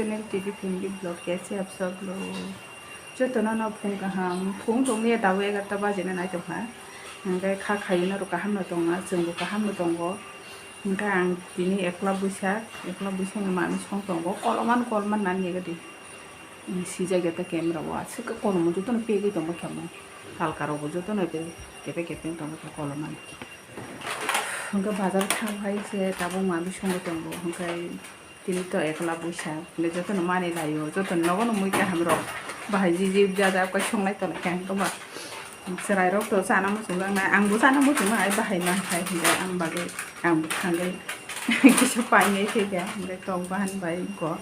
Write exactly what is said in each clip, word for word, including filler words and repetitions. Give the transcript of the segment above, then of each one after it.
Channel T V Family Vlog, kaisa episode vlog. Jotono no phung kaham, phung tongni tabuk egarta bajina nai tongkha. Hingke kha khaina rok kaham no tongo, chwngbo kaham no tongo. Hingke ang tini ekla buisa, ekla buisa ni manwi song tongo. Kolomano kolman nani gadi. Sijak ya ta camera o, aswk kolomo jotono pegwi tongma khe mo. Halka rokbo jotono kepe kepe tongma khe kolomani. Hingke bazar thang hai se tabuk manwi songwi tongo, hingke tini to ekla buisa, hingke jotono mani laio, jotono nogo no mui kaham rok bahai jiji jaja koi songlai tongkha hingke ba chwrai rok to chana muchungjak nai, angbo chana muchungnai bahai mankhai hingke ang bagwi angbo thangwi kisa painai khe khe hingke tong bahan bai ko.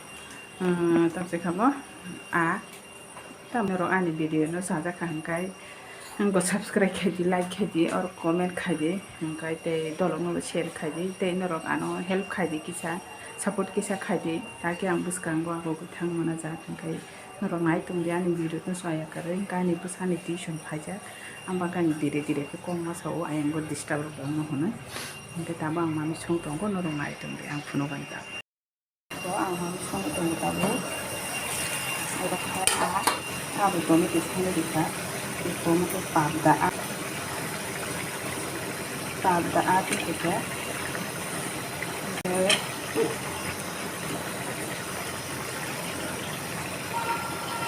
Tamsi kha bo a. Tamni rok ani video no sajak kha hingkai, ang bo subscribe khai di, like khai di, or comment khai di, hingkai tei dolok no bo share khai di, tei norok ano help khai di kisa, support kisa khai di, taki ang bwskango abo bwthang mana jak hingkai norok nai tong di ani video no soya kwrwi, hingkai ani bwsa ni tuition phaijak, ang ba ani dire dire khe kok masa o ayang bo disturb rok wngno hwnwi, hingkai tamo ang manwi song tongo norok nai tong di ang phunuk bai jak. Ang hwn songwi tongo tabuk. Oro khe a, abo tomato songwi rikha. Tomato pabda a, pabda a tei khe.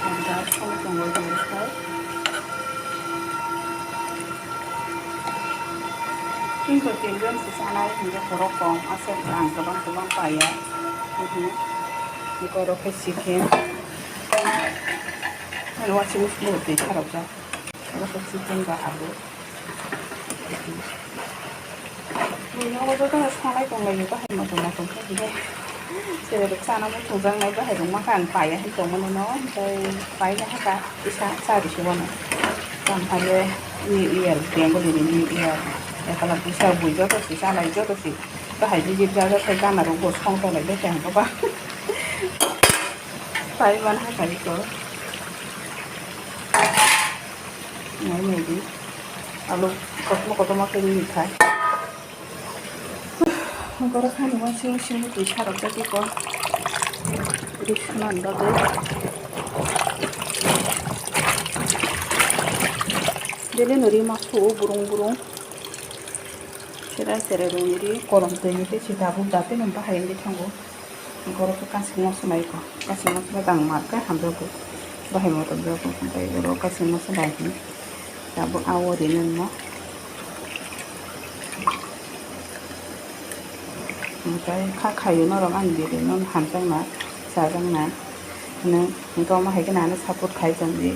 Ang da song tongo, borok khe. Chwng to tinjon se chanai, hingke borok kom, aswk ang kwbang kwbang paiya. Borok khe chicken. Ani waching machine bo twi kharokjak. Oro khe chicken ba alu. Nogo joto no sanglai tonglaio, bahai motom motom khe hwnkhe. Chwrai rok chana muchungjaknai, bahai rok ma khe ang paiya hinwi tongmani no, hwnkhe paina hakha kisa chari se bono. Tamo haiye New Year, Bengali ni New Year. Ekala kisa bui joto se chanai, joto se bahai jiji jaga khe gana rok bo song tonglai de khe hwnkhe ba. Pai man hakha iko. Nai nai di. Alu kotorma kotorma khe nini khai. Borok hani waching machine twi kharok jak iko. Ri sunan bagwi. Bele no ri ma su burung burung. Serai serai rwngwi ri kolom twi ni tei se tabuk da tei no bahai wngwi thango. Borok khe kasing moso nai kho, kasing moso no dang mat khe hamjago, bahai motom jago, tei oro kasing moso nai hwn tabuk a o rinani no. Hwnkhe kha khaio norok ani video no hamjakna chajakna hwnwi, hwnkhe omo hai kheno ano support khai tongdi.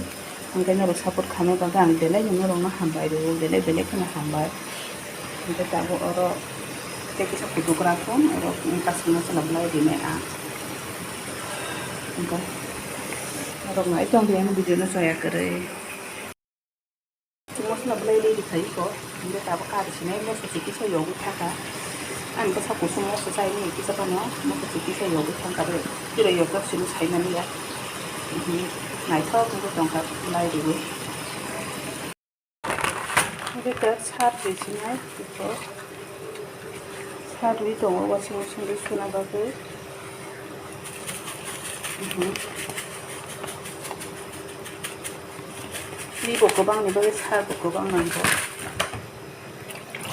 Hwnkhe norok support khaina bagwi ang belai no norokno hambai rwo, belai belai kheno hambai. Hwnkhe tabuk oro tei kisa kudugra phone, oro kasingma chwla belai rinai ang. Hwnkhe norok nai tongdi ani video no chaya kwrwi. Moso no belai ready khai ko, hwnkhe tabuk kari sinai moso se kisa yogwi thangkha. Ani bwsa kusum moso chaini kisa phano moso se kisa yogwi thangkha rw. Chwrai yokjak simi saimani ya. Naithok wngwi tongkha belai riwi. Hwnkhe ta sat ri sinai iko. Sat ri tongo waching machine ri suna bagwi. Mhm. Ni bo kwbang ni bagwi sat bo kwbang nango.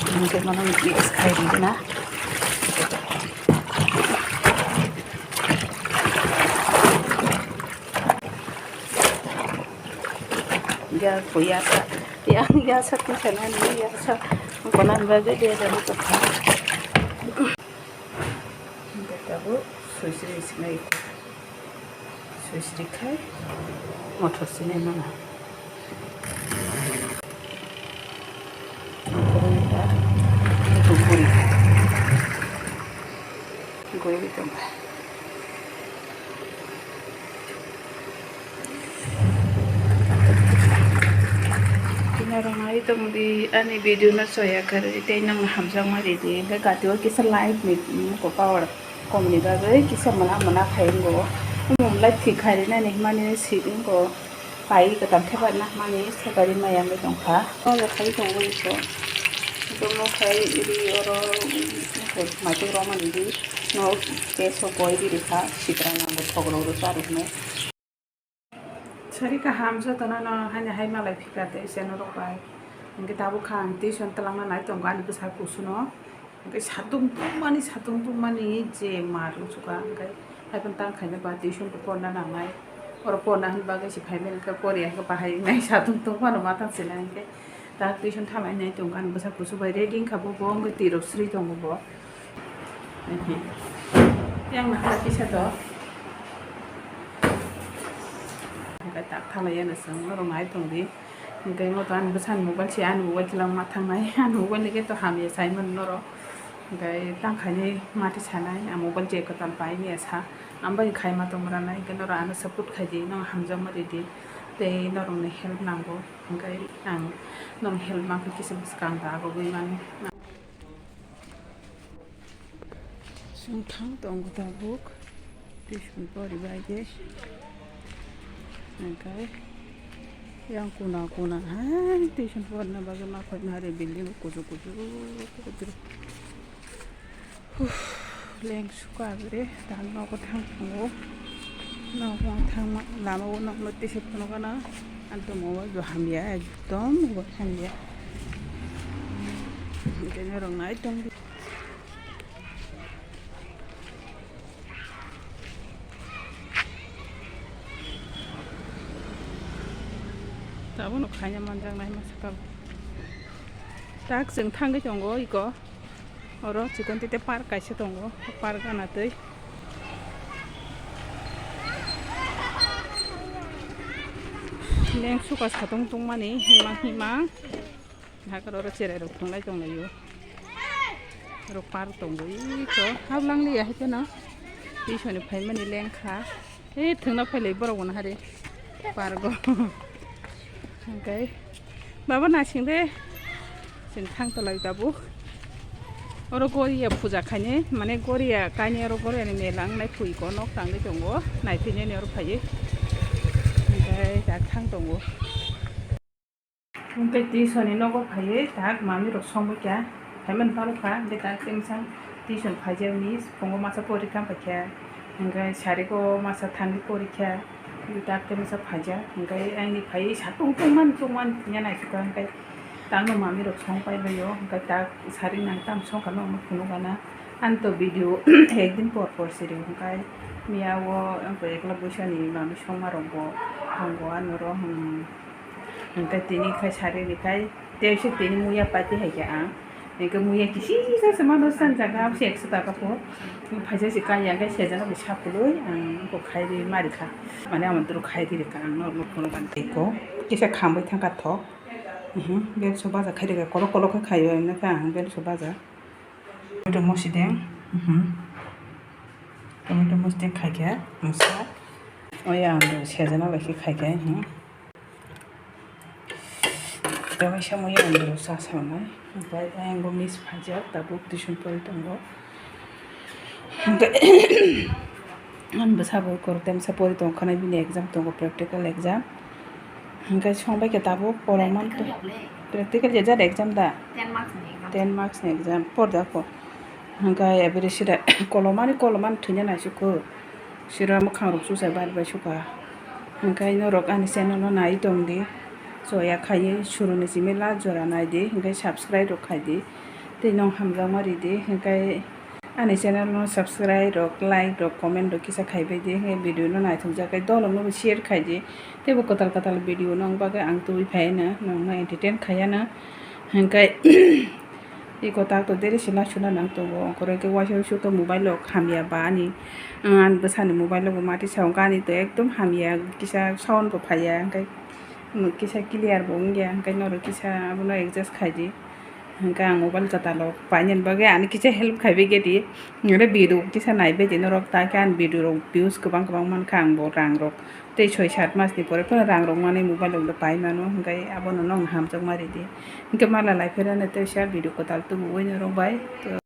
Hwnkhe mano mix khai di na. Ya, ko ya sa. Ya, ya sa, ko sa na ni ya sa. Ko na ba de de de ko. Tabuk sui sri sinai. Sui sri khai mothor sinai mano. Guri tongkha. Norok nai tongdi ani video no choya kwrwi tei nang hamjakma ridi, hwnkhe gati o kisa light ni power kom ni bagwi kisa mwnam mwnam khai wngo. Omo light thik khai rwnani hwnmani si wngo. Pai kwtal thebar nahmani thebar ri maya wngwi tongkha. Omo khai tongo iko. Jomo khai ri oro maituk romani ri. No, keso koi biri kha, sitra nango thok rok rw charwk no. Sari kaham jotono no hani hai malai phika tei se norok bai. Hingke tabuk kha ang tuition twlangna nai tongo ani bwsa kusuno. Hingke satung tungmani, satung tungmani je mar wngsuka hingke hai phano tang khaina ba tuition bo porna nangnai. Oro porna hwn bagwi se phaimani hingke poriya hingke bahai wngnai satung tungmano ma tang sinai hingke. Tak tuition thalai nai tongo ani bwsa kusu bai ready wngkha bo, bo wngwi twi rok sri tongo bo. Yang nahar kisa to. Hingke tak thalai ya no chwng norok nai tong di. Hingke mo to ani bwsani mobile se ani mobile se lang ma thangnai ani mobile ni khe to hamya sai mano norok. Hingke tang khainai mati sanai ang mobile je kwtal pai ya sa. Ang bai khai ma tong ranai hingke norok ano support khai di no hamjakma ridi. Tei norok ni help nango. Hingke ang nong help mankha kisa bwskang da agogwi mano. Chwng thang tongo tabuk tuition pori bai khe. Hingke yang kuna kuna hai tuition porna bagwi ma khoi nari building kuchuk kuchuk kuchuk. Huh, leng suka gre, dal nogo thang tongo. Nogo thangma, lama o nokno tisi phunukana. Ang tongmo bo hamya, ekdom bo hamya. Tini rwngnai tong. Tabukno khaina manjaknai masa kabo. Tak chwng thangwi tongo iko. Oro chikon tete park kaisa tongo, park gana twi. Leng suka satung tungmani himang himang. Hakhe oro cherai rok thwnglai tonglaio. Oro park tongo iko. Hablang liya hai phano. Tuition ni phaimani lengkha. He thwngna phailai borok bo nahari pargo. Hingke baba nasing de chwng thang tolai tabuk. Oro Goria puja khainai mane Goria kainai oro Goria ni mela wngnai pui ko nok tangwi tongo naiphinani oro phaiwi. Hingke da thang tongo. Hingke tuition ni nogo phaiwi tak mami rok songwi kha, phaimani paro kha, hingke tak temsa tuition phaijakni phungo masa porikha paikha, hingke sariko masa thangwi porikha, hingke tak temsa phaijak, hingke ayang ni phaiwi satung tungmani tungmani thwngya naisukha, hingke tangno mami rok song pailaio, hingke tak sari nang tam songkha no phunukgana, ang to video ekdin por por siri hingke miya o ang to ekla bwsani mami songma rok bo tongo ano ro, hmm. Hingke tini khai sari ni khai tei se tini muya pati hai khe ang. Hingke muya kisi kisa se mano sanjak ha se ekso taka po. Phaisa se kaya hingke sejana bo sapului ang bo khai ri ma rikha. Mane amo doro khai ri rikha ang norok no phunukgani tei ko kisa khambai thangkha thok. Mhm, belso baja khai rikha kolok kolok khe khai o hingke ang belso baja. Tomato mosideng, mhm. Tomato mosideng khai khe masa. Oya ang sejana bai khe khai khe, mhm. Tei waisa muya ang doro cha sanai. Omohai ayang bo miss phaijak tabuk tuition pori tongo. Hingke ang bwsa bo korok temsa pori tongkha nai bini exam tongo practical exam. Hingke song bai khe tabuk poro man practical ya jat exam da? Ten marks ni exam. Ten marks ni exam por da ko. Hingke ebere sida kolomani kolomani thwina naisukho. Sira mwkhang rok susa bar bai suka. Hingke norok ani channel no nai tong di. Choya khai suruni simi last jora nai di. Hingke subscribe rok khai di. Tei nong hamjakma ri di. Hingke ani channel no subscribe rok, like rok, comment rok kisa khai bai di. Hingke video no naithok jak khe dolok no share khai di. Tei bo kwtal kwtal video nong bagwi ang tubui phai no nong no entertain khai ya no. Hingke Iko tak to dere sila sula nang tongo, ongkhoroi khe waisa waisa khe mobile rok hamya ba ani, ah, ani bwsani mobile rok bo mati sa, hwnkhe ani to ekdom hamya, kisa sound bo phaiya, hwnkhe kisa clear bo wngya, hwnkhe norok kisa abono adjust khai di, hwnkhe ang mobile kwtal rok painani bagwi ani kisa help khai bai khe di, hwnkhe video kisa nai bai di norok, ta khe ani video rok views kwbang kwbang mankha, ang bo rang rok. Tei soi sat mas ni pore phano rang rok manwi mobile rok pai mano, hwnkhe abono nokno hamjakma ridi. Hwnkhe mala lai phirano teisa video kwtal tubuwi norok bai.